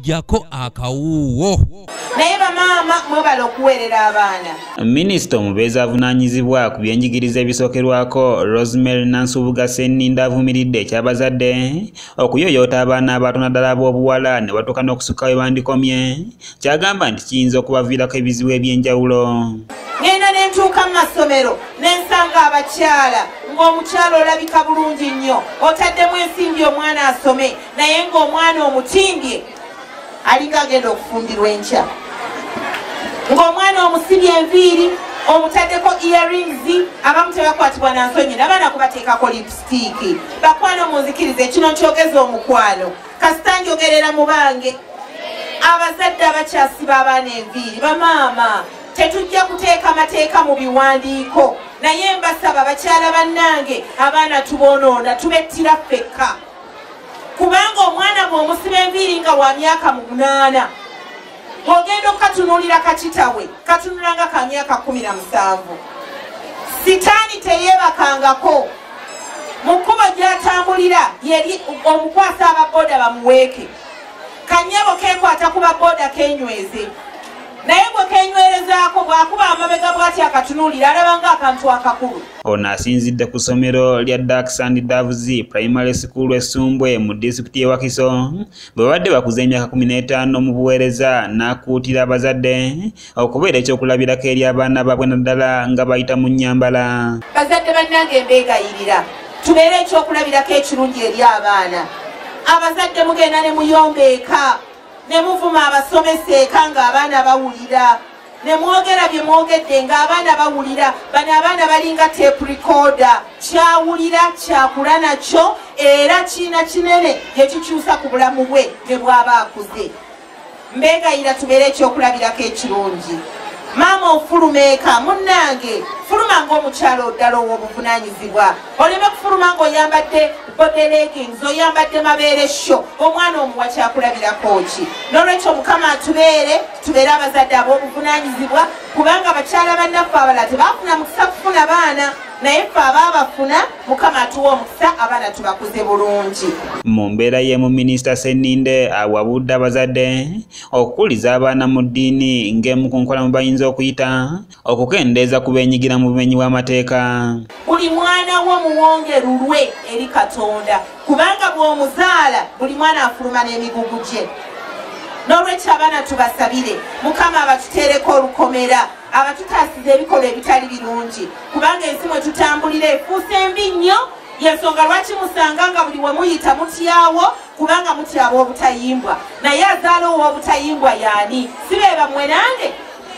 Jako akawuwo. Naye bamaama mwebale okuweerera abaana. Minisita omubeezi avunaanyizibwa ku byenjigiriza ebisookerwako Rosemary Nansubuga Sseninde avumiridde eky'abazadde okuyooyoota abaana abato naddala ab'obuwala ne batuuka n'okusukka we bandikomye, ky'agamba nti kiyinza okubaviirako ebizibu eby'enjawulo. Ngenda ne ntuuka mu masomero ne nsanga abakyala ng'omukyala olabika bulungi nnyo, otaddemu ensimbi omwana asome, naye ng'omwana omutimbye alinga agenda okufumbirwa enkya, ng'omwana omusibye enviiri, omutaddeko earrings, abamu tebakwatibwa na nsonyi n'abaana kubateekako lipstick. Bakwano munzikirize, kino nkyogeza omukwano, kasita njogerera mu bange. Abazadde abakyasiba abaana enviiri, bamaama tetujja kuteeka mateeka mu biwandiiko, naye mbasaba bakyala bannange, abaana tuboonoona, tubettira ffekka. Kubanga omwana bw'omusiba enviiri nga wa myaka 8, bw'ogenda okukatunuulira kakitawe katunula nga ka myaka 17. Sitaani teyeebakangako mu kkubo gy'atambulira, yeri omukwasa ababoda bamuweeke. Kannyabo keekwata ku baboda kenyweze, naye gwe kenywerezaako bw'akuba amabega bw'ati akatunuulira alaba ng'akantu akakulu. Ono asinzidde ku ssomero lya Ducks and Doves Primary School e Ssumbwe mu disitulikiti y'e Wakiso bwe babadde bakuza emyaka 15 mu buweereza, n'akuutira abazadde okubeera ekyokulabirako eri abaana baabwe naddala nga bayita mu nnyambala. Bazadde bannange mbeegayirira tubeere ekyokulabirako ekirungi eri abaana. Abazadde mugenda ne muyomba eka, ne muvuma abasomesa eka ng'abaana bawulira, ne mwogera bye mwogedde ng'abaana bawulira. Bano abaana balinga tape recorder, kyawulira kyakula nakyo era kiina kinene ekikyusa ku bulamu bwe ne bw'aba akuze. Mbeegayira tubeere ekyokulabirako ekirungi. Maama ofuluma eka, munnange fuluma ng'omukyalo ddala ow'obuvunaanyizibwa, oleme kufuluma ng'oyambadde body leggings, oyambadde mabeere sho, omwana omuwa kyakulabirako ki? N'olwekyo Mukama atubeere, tubeere abazadde ab'obuvunaanyizibwa, kubanga bakyala bannaffe abalala tebaafuna mukisa kufuna baana, naye ffe abaabafuna Mukama atuwa omukisa abaana tubakuze bulungi. Mu mbeera y'emu Minisita Sseninde awabudde abazadde okukuliza abaana mu ddiini ng'emu ku nkola mu bayinza okuyita okukendeeza ku beenyigira mu bumenyi bw'amateeka. Buli mwana wo muwonge lulwe eri Katonda, kubanga bw'omuzaala buli mwana afuluma n'emigugu gye. N'olwekyo abaana tubasabire Mukama abatuteereko olukomera, abatutaasiza ebikolwa ebitali birungi, kubanga ensi mwe tutambulira efuuse embi nnyo. Yensonga lwaki musanga nga buli we muyita mutyawo, kubanga mutyawo obutayimbwa, naye azaala ow'obutayimbwa y'ani? Si be bammwe nange?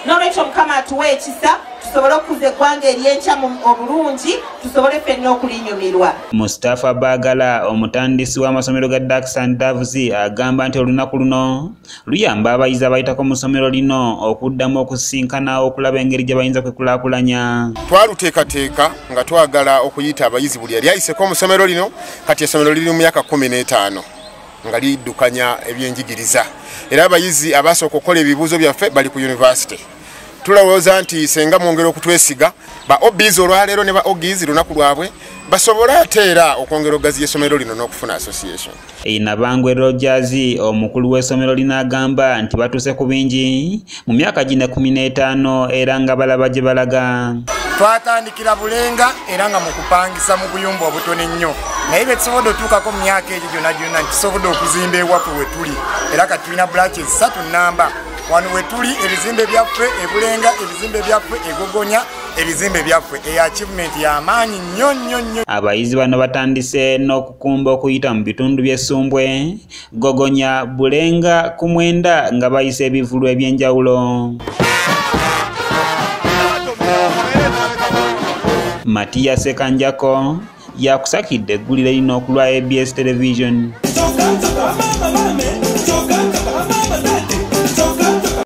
N'olwekyo Mukama atuwe ekisa tusobole okukuza eggwanga ery'enkya obulungi, tusobole ffenna okulinyumirwa. Mustafa Bagala omutandisi w'amasomero ga Ducks and Doves agamba nti olunaku luno luyamba abayizi abayitako mu ssomero lino okuddamu okusisinkana okulaba engeri gye bayinza kwekulaakulanya. Twaluteekateeka nga twagala okuyita abayizi buli yali ayiseko mu ssomero lino. Kati essomero liri mu myaka 15 nga liddukanya ebyenjigiriza, era abayizi abasooka okukola ebibuuzo byaffe bali ku yunivasite. Tulowooza nti senga mwongera okutwesiga, ba OBs olwaleero ne ba OGs lunaku lwabwe basobole ate era okwongera okugaziya essomero lino n'okufuna association. Nabangwe Rogers omukulu w'essomero lino agamba nti batuuse ku bingi mu myaka gino 15 era nga balaba gye balaga. Twatandikira Bulenga era nga mu kupangisa mu buyumba obutono ennyo, naye bye tusobodde otuukako mu myaka egyo gyonna gyonna nti tusobodde okuzimba ewaffe we tuli, era kati tulina branches 3 namba wano we tuli, ebizimbe byaffe e Bulenga, ebizimbe byaffe e Gogonya, ebizimbe byaffe. Eyo achievement y'amaanyi nnyo nnyo nnyo. Abayizi bano batandise n'okukumba okuyita mu bitundu by'Essumbwe, Gogonya, Bulenga ku 9 nga bayisa ebivvulu eby'enjawulo. Matiya Sekanjako yakusakidde eggulire lino okulwa ABS Television.